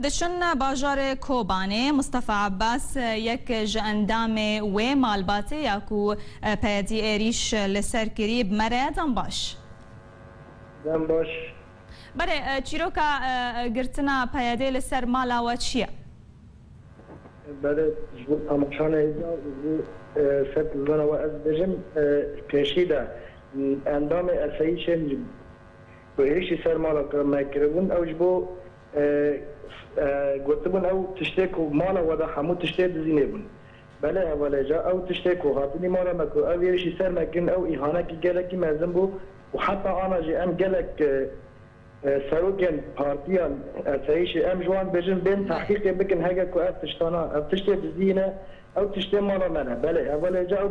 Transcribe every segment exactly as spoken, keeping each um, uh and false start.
Diçin bajarê Kobanê, Mustafa Abbas, yek ji endamê wê malbatê ya ku, e, peyedî êrîş li ser kirî, bi me re. Dem baş. Dem baş. Belê, e, çîroka, e, girtina peyedê li ser mala we çi ye? Belê, ji bo temaşanê hêja û ji, e, ser televîzyona we ez dibêjim, e, pêşî de, m, endamê esayîşên ku êrîşî ser mala me kiribûn, ew ji bo, e, e, gotibûn ew tiştê ku mala we de hemû tiştê dizînê bûn. Belê hevalê ca, ew tiştê ku hatinî mala me ku ev êrîşî ser me kirin, ew îhanekî gelekî mezin bû û heta ana jî em gelek, e, e, serokên partiyan esayîşê em ji wan dibêjin bên, belê, tehqîqê bikin, heke ku ev tiştana, ev tiştê dizî ne, ew tiştê mala me ne. Belê, hevalê ca ew,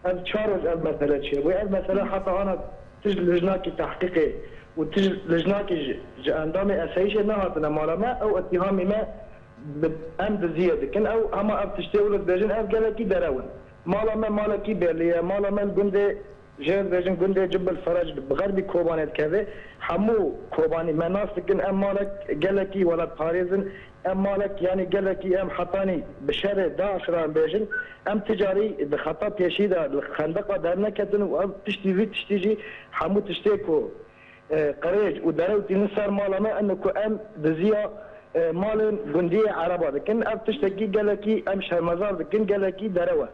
ev çar roj ev mesele çêbû. Ev mesele heta ana tij lijnakî tehqîqê û tij lijnakî ji, ji endamê esayîşê nehatine mala me, ew îtîhamî me bi, em diziyê dikin. Ew hema ev tiştê wilo dibêjin, ev gelekî derew in. Mala me malekî belî ye, mala me li gundê Jê dibêjin gundê Cibil Ferec bi xerbî Kobanê dikeve. Hemû Kobanî me nas dikin, em malek gelekî welatparêz in. Em malek, yanî gelekî em hetanî bi şerê DAIŞ re em bêjin. Em ti carî di xeta pêşî de li xendeqa derneketin û ev tiştî, vî tiştî jî hemû tiştê ku, e, qirêj û derew tînin ser mala me, eno ku em diziya, e, malên gundiyê Ereba dikin. Ev tiştekî gelekî em şermezar dikin, gelekî derew e.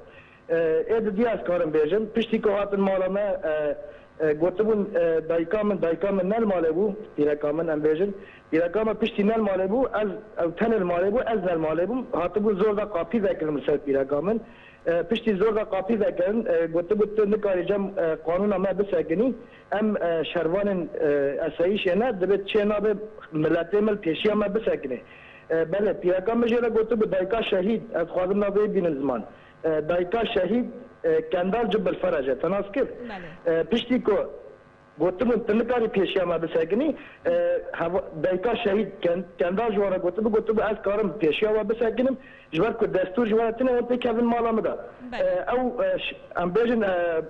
E, ê di diya ez karim bêjim, piştî ku hatin mala me, e, e, gotibûn, e, dayika min, dayika min ne li malê bû, pîreka min em bêjin, pîreka me piştî ne li malê bû, ez, ew tenê li malê bû, ez ne li malê bûm, hatibûn zor de qapî vekirin li ser pîreka min. E, piştî zor de qapî vekirin, e, gotibû tu nikarî cem, e, qanûna me bisekinî, em, e, şervanên, e, esayîşê ne, divê çê nabe miletê me li pêşiya me bisekinê. E, belê, pîreka min jê re gotibû dayika şehîd, ez dixwazim navê wî bînim ziman. E, dayika şehîd, e, Kendal Cibil Ferec e, te nas kir? Belê. E, piştî ku gotibûn, tu nikarî pêşiya me bisekinî, e, heva-, dayika şehîd Ken-, Kendal ji wan re gotibû, gotibû, ez karim pêşiya we bisekinim, ji ber ku destûr ji we re tune, hûn têkevin mala min de. Belê. E, ew, e, ş-, em bêjin, e,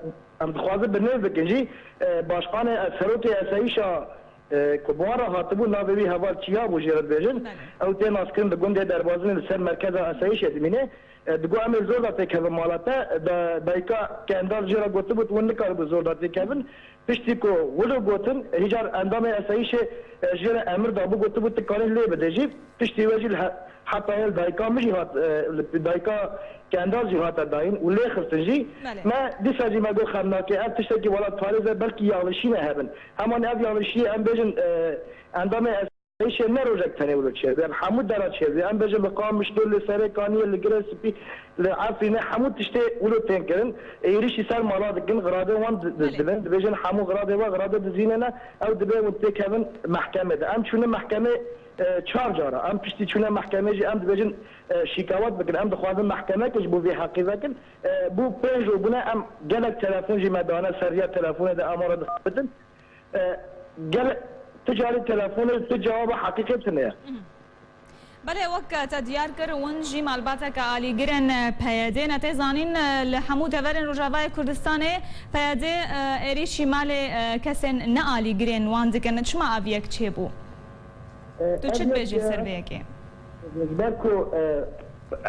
em dixwazin bi nêv bikin jî, e, başqanê, e, serokê esayîşa, e, ku bi wan re hatibû, navê wî Heval Çiya bû, jê re dibêjin. Belê. Ew tê naskirin, di gundê Derbazinê li ser merkeza esayîşê dimîne. E, digot, em ê zor da têkevin mala te. Da-, dayika Kendal jê re gotibû, hûn nikaribû zor da têkevin. Piştî ku wilo gotin, hîcar endamê esayîşê, e, jê re emir dabû, gotibû, tu karî lê bide jî. Piştî wê jî li he-, heta yê li dayika min jî hat, e, li dayika Kendal jî hate dayîn û lê xistin jî. Belê. Me dîsa jî me got, xem nake, ev tiştekî welatparêz e, belkî yanlişî ne hebin. Hema ev yanlişî em bêjin, e, endamê Êşê ne rojek tenê wilo çêbû. Em hemû dera çêbû. Em bêjin li Qamişlo, li Serêkaniyê, li Girê Spî, li Efrînê hemû tiştê wilo tên kirin. Êrîşî ser mala dikin, xiradê wan di-, Belê. dizdibin. Dibêjin hemû xiradê we xirade dizîne ne. Ew dibê hûn têkevin mehkemê de. Em çûne mehkemê, e, çar cara. Em piştî çûne mehkemê jî em dibêjin, e, şîkawet bikin. Em dixwazin mehkemeke ji bo vê heqî vekin. E, bû pênc roj bûne em gelek telefon jî me dane ser riya telefonê de em wan re dixebitin. E, gel, tu carî telefonê, tu cewaba heqîqê tune ye. Mhm. Belê, wek te diyar kir, hûn jî malbateke alîgirên, e, P Y D'ê ne. Tê zanîn, e, li hemû deverên Rojavayê Kurdistanê P Y D, e, êrîşî malê, e, kesên ne alîgirên wan dikin. Çima ev yek çêbû? E, Tu çi dibêjî li ser vê yekê? Ji ber ku, e,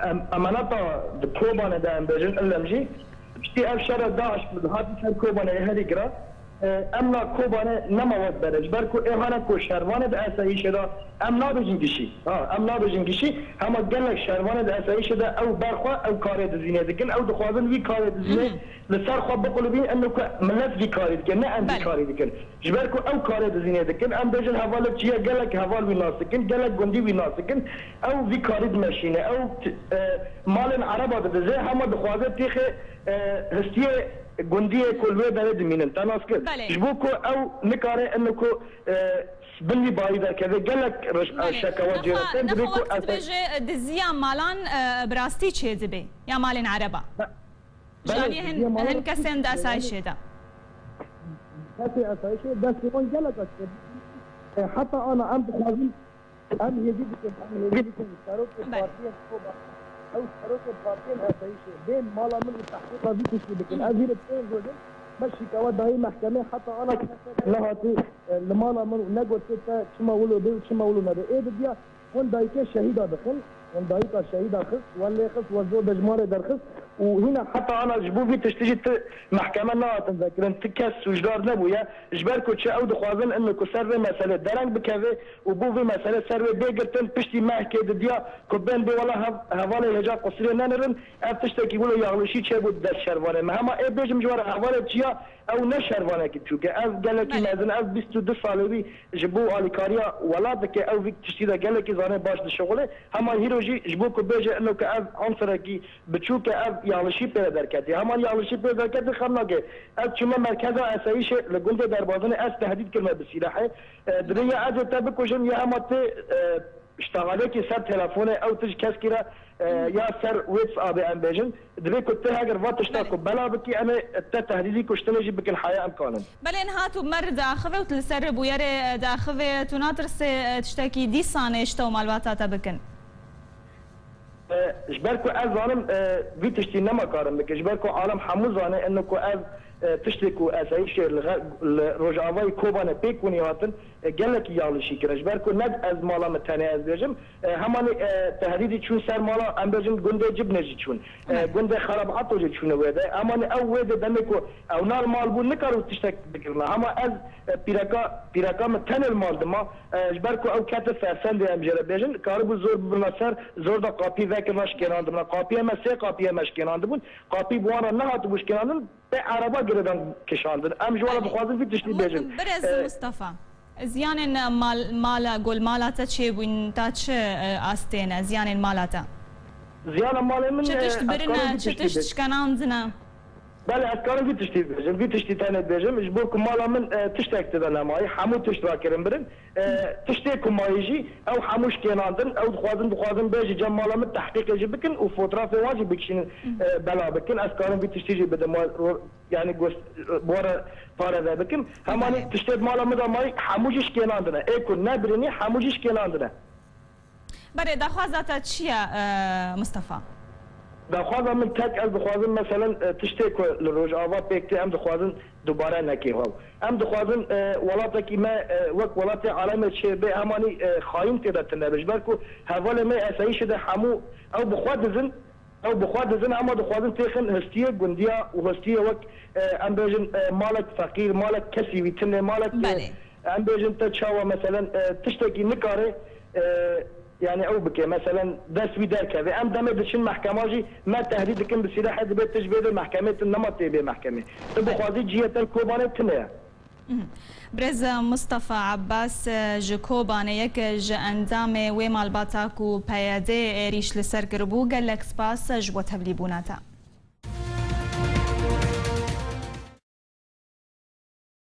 em, emaneta di Kobanê de em bêjin, ilem jî, piştî ev şera DAIŞ ku dihat ser Kobanê herî gira, e, em na Kobanê nema wek berê. Ji ber ku ê hane ku şervanê di esayîşê de, em nabêjin gişî. Ha, em nabêjin gişî, hema gelek şervanê di esayîşê de ew berxwe, ew karê dizînê dikin, ew dixwazin wî karê dizînê Hı hı. li ser xwe biqulibîn, eno ku milet vî karî dike, ne em vî Belê. karî dikin. Ji ber ku ew karê dizînê dikin, em bêjin hevalek çi ye, gelek heval wî nas dikin, gelek gundî wî nas dikin. Ew vî karî dimeşîne, ew t-, e, malên Ereba didize, hema dixwaze têxê, e, histiyê gundiyê ku li wê derê dimînin. Te nas kir? Belê. Ji bo ku ew nikare eno ku, e, bin wî bayî derkeve, gelek riş-, Belê. şekawa Nixa, cêre tên, dibê nixa ku wek ez dibêje, e, diziya malan, e, bi rastî çê dibe, ya malên Ereba. Be-, Belê, Janî hin, diziya malan hin kesên di esayîşê de. Kesê esayîşê destê wan gelek açık. E, heta ana em dixwazin, em hêvî dikin, em hêvî dikin. Serokê Belê. partiyên Koba, ew serokê partiyên esayîşê, bên mala min û tehqîqa vî tiştî bikin. Ez hîrê pênc rojin, me şîkawa dayî mehkemê, heta ana kesek nehatî, e, li mala min û negotê te çima wilo bê û çima wilo nebe. Ê didiya Hûn dayikê şehîda dixin, hûn dayika şehîda xist, we lê xist, we zor de ji malê derxist û hîna heta ana ji bo vî tiştî jî ti mehkeme nehatin vekirin, ti kes sûcdar nebûye. Ji ber ku çi ew dixwazin ino ku ser vê meselê dereng bikeve û bo vê meselê ser wê bê girtin, piştî mehkê didiya ku bên bê wela hev-, hevalê hêja qusirê nenirin, ev tiştekî wilo yaxlişî çêbû di dest şervanê me. Hema ê bêjim ji we re hevalê çiya, ew ne şervanekî biçûk e. Ev gelekî Belê. mezin, ev bîst û du salê wî ji bo alîkariya welat dike. Ew vî tiştî de gelekî zanê baş dişixulê. Hema hîro jî ji bo ku bêje ino ku ev unsurekî biçûk e, ev yanlişî pê de derketiye. Hema yanlişî pê de derketiye xem nake. Ez çûme merkeza esayîşê li gundê Derbazinê, ez tehdîd kirime bi sîlehê. E, dibê ya ez ê te bikujim ya hema tê, e, ştaxalekî ser telefonê ew tişt keskî re, e, ya ser WhatsAppê em bêjin. Dibê ku tu heger va tişta Belê. ku bela bikî, em ê te tehdîdî kuştinê jî bikin, haya em kanin. Belê niha tu mer diaxive û tu li ser bûyerê diaxivê, tu natirsê, e, tiştekî dîsanê ji te û malbata te bikin? E, ji ber ku ez zanim, e, vî tiştî nema karim bikin. Ji ber ku alem hemû zane ino ku ev, e, tiştê ku esayîşê li xe-, li Rojavayê Kobanê pêk hûnî hatin, e, gelekî yanlişî kirin. Ji ber ku ne ez mala min tenê ez bêjim, e, hemanî, e, tehdîdî çûn ser mala, em bêjin gundê Cibnê jî çûn. E, Belê. gundê Xerabato jî çûne wê de. Hemanî ew wê de demê ku ew nal mal bûn, nikarin tiştek bikirina. Hema ez, e, pîreka, pîreka min tenê li mal dima, e, ji ber ku ew kete fersendê em jê re bêjin, karibû zor bibirina ser, zor da qapî vekirina şikênandibina. Qapiyê me sê qapiyê me şikênandibûn. Qapî bi wan re nehatibû şikênandin. Pê ereba girêdan kişandin. Em ji wan re Belê. dixwazin vî tiştî Mu-, bêjin. Birêz E, Mustafa, ziyanên mal, mala, gol mala te çêbûn, ta çi, e, astê ne, ziyanên mala te? Ziyana malê min, Çi e, tişt ez karim birine, vî çi tiştî tişt bêjim. şkenandine? Belê, ez karim vî tiştî bêjim, vî tiştî tenê bêjim. Ji bo ku mala min, e, tiştek tê de nemayî, hemû tişt rakirin birin. E, tiştê ku mayî jî, ew hemû şikênandin, ew dixwazin, dixwazin bêjî cem mala min, tehqîqê jî bikin û fotrafê wan jî bikişînin, e, bela bikin. Ez karim vî tiştî jî bidim, wa ro-, yanî gost-, bo re pareve bikim. Hemanî Belê. tiştê mala min de mayî, hemû jî şikênandine. Ê ku nebirînî, hemû jî şikênandine. Belê, daxwaza te çi ye, e, Mustafa? Daxwaza min tek, ez dixwazim, meselen, e, tiştê ku li Rojava pêk tê, em dixwazin dubare neke hev. Em dixwazin, e, welatekî me, e, wek welatê alemê çêbe, hemanî, e, xayîn tê de tune be. Ji ber ku hevalê me esayîşê de hemû ew bi xwe dizin, ew bi xwe dizin, hema dixwazin têxin histiyê gundiya û histiyê wek, e, em bêjin, e, malek feqîr, malek kesî wî tune, malek, e, Belê. em bêjin te çawa, meselen, e, tiştekî nikare, e, yani ew bike, meselen, dest wî derkeve. Em demê diçin mehkema jî me tehdîd dikin bi sîlehê, dibê tu ji vê de mehkemê tu nema tê bê mehkemê. Tu Belê. dixwazî cihê te li Kobanê tune ye. Mhm. Birêz Mustafa Abbas, e, ji Kobanê, yek ji endamê wê malbata ku P Y D êrîş li ser kiribû, gelek spas ji bo tevlîbûna te.